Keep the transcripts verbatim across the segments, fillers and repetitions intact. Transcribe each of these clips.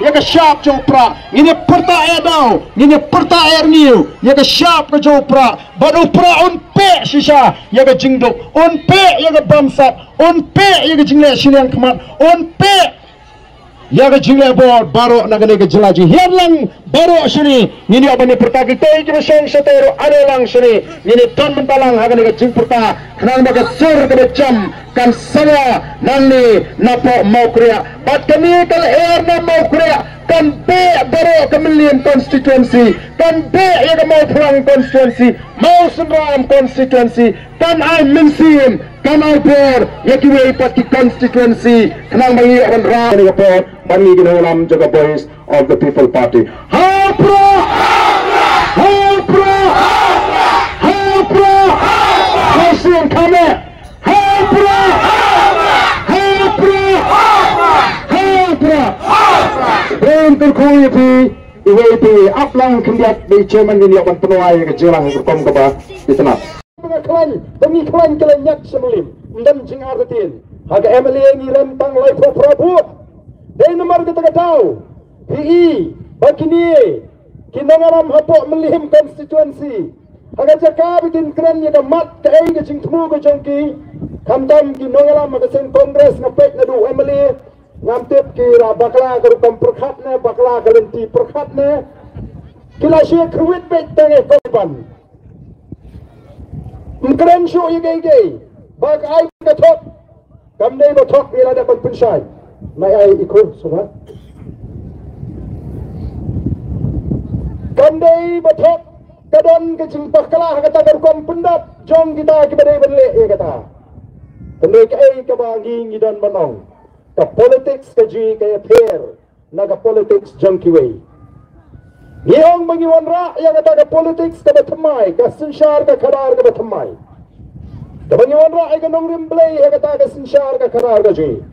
ïa ka shap jong u Prah, ngin ïa pyrta ïa daw, ngin ïa pyrta ïa rngiew ïa ka shap ka jong u Prah, bad u Prah un peh shisha ïa ka jingduk, un peh ïa ka bamsap, un peh ïa ka jingleh shiliang khmat, un peh ïa ka jingleh bor baroh na kane ka jylla jong ngi. Hiar lang baroh shane ngin ïoh ban ïa pyrta, kita kiba shong shatei ruh, ado lang shane ngin ïa don bynta lang ha kane ka jingpyrta, khnang ba ka sur kaba jam kan sawa nangne napoh Mawkriah. Bad kane ka lyer na Mawkriah kan beh baroh ka Mylliem constituency, kan beh ïa ka Mawphlang constituency, Mawsynram constituency, kan ai mynsiem, kan ai bor ïa kiwei pat ki constituency, khnang ba ngi ïoh ban rah ïa ka por ban ngi ki nongïalam jong ka Voice of the People Party. Ha u Prah! Ha u Prah! Ha u Prah! Ha u Prah! Ha u Prah! Ha u Prah! Ha u Prah! Dei kyrkhu ïa phi, iwei pa iwei, ap lang khyndiat, dei chairman ngin ïoh ban pynwai ïa ka jingïalang ha ka rukom kaba itynnad. Ba nga khlaiñ, ba ngi khlaiñ ka la ñiat sha Mylliem. Ym don jingartatien. Ha ka M L A ngi rem tang laiphew phra vote. Dei namar kata ka daw phi i ba kine ki nongïalam hapoh Mylliem constituency, ha ka jaka ba kin kren ïa ka mat kaei ka jingthmu ka jong ki, khamtam ki nongïalam ha ka seng Congress, nga peit naduh u M L A, ngam tip ki la bakla ka rukom pyrkhat ne bakla ka lynti pyrkhat ne, ki la shu kyrwit beit tang ïa ka ban. Ym kren shuh ïa kiei kiei. Ba ka ai ka thok, kam dei ba thok ïa lada ban pynshai. Nai ai i khun suma. Kam dei ba thok ka don ka jingbakla ha kata ka rukom pyndap jong kita kiba dei ban leh ïa kata. Kam dei kaei kaba ngi ngi don ban ong. Ka politics ka jong ngi ka ïapher na ka politics jong kiwei. Ngi ong ba ngi wanrah ïa kata ka politics kaba thymmai, ka synshar ka khadar kaba thymmai. Kaba ngi wanrah ïa ka nongrim Blei ïa kata ka synshar ka khadar ka jong ngi.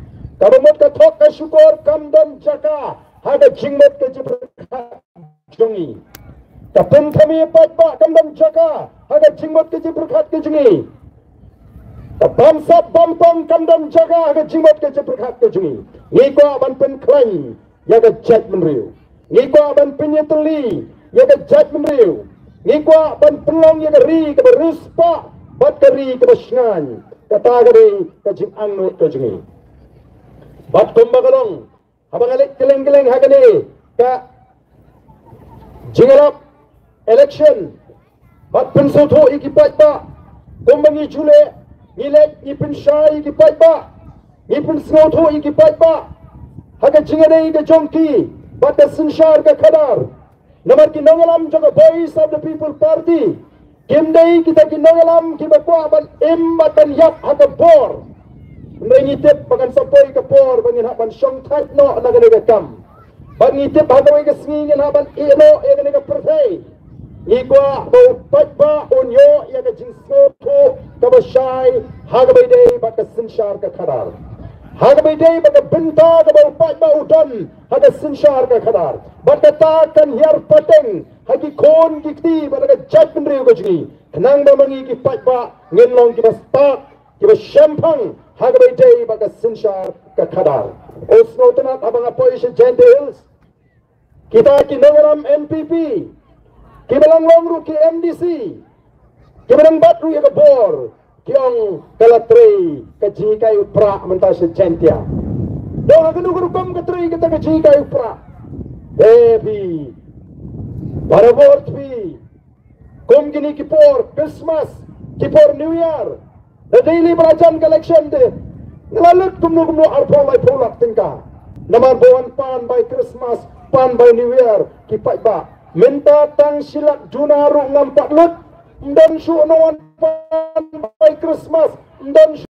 Kaba mut ka thok ka shukor kam don jaka ha ka jingmut ka jingpyrkhat jong ngi. Ka pynthame paidbah kam don jaka ha ka jingmut ka jingpyrkhat ka jong ngi. Ka bamsap bamtong kam don jaka ha ka jingmut ka jingpyrkhat ka jong ngi. Ngi kwah ban pynkhlaiñ ïa ka jaitbynriew. Ngi kwah ban pynïatylli ïa ka jaitbynriew. Ngi kwah ban pynlong ïa ka ri kaba riewspah bad ka ri kaba shngaiñ. Kata ka dei ka jingangnud ka jong ngi. Bad kumba ka long, haba nga leit kylleng kylleng ha kane ka jingïalap election, bad pynsngewthuh ïa ki paidbah, kumba ngi ju leh, ngi leit ngi pynshai ïa ki paidbah, ngi pynsngewthuh ïa ki paidbah ha ka jingïadei ka jong ki bad ka synshar ka khadar. Namar ki nongïalam jong ka Voice of the People Party kim dei kita ki nongïalam kiba kwah ban im bad ban ïap ha ka bor. Hynrei ngi tip ba kan sa poi ka por ba ngin hap ban shongthait noh na kane ka kam. Bad ngi tip ha kawei ka sngi ngin hap ban ïeh noh ïa kane ka pyrthei. Ngi kwah ba u paidbah un ïoh ïa ka jingsngewthuh kaba shai ha kaba ïadei bad ka synshar ka khadar, ha kaba ïadei bad ka bynta kaba u paidbah u don ha ka synshar ka khadar. Bad kata kan hiar pateng ha ki khun ki kti bad ha ka jaitbynriew ka jong ngi, khnang ba ma ngi ki paidbah ngin long kiba stad, kiba shemphang ha kaba ïadei bad ka synshar ka khadar. U sngewtynnad, haba nga poi sha Jaintia Hills, kita ki nongïalam N P P kiba long long ruh ki M D C, kiba dang bat ruh ïa ka bor, ki ong ka la trei ka jinghikai u Prah mynta sha Jaintia. Dang ha kano ka rukom ka trei kata ka jinghikai u Prah? Eh phi, para vote phi, kum kine ki por Christmas, ki por New Year, da daily ba la jan ka election te, nga la lut kumno kumno arphew laiphew lak tyngka. Namar ba wan pan bai Christmas, pan bai New Year ki paidbah. Mynta tang shi lak duna ruh ngam pat lut. Ym don shuh, nang wan pan bai Christmas, ym don shuh.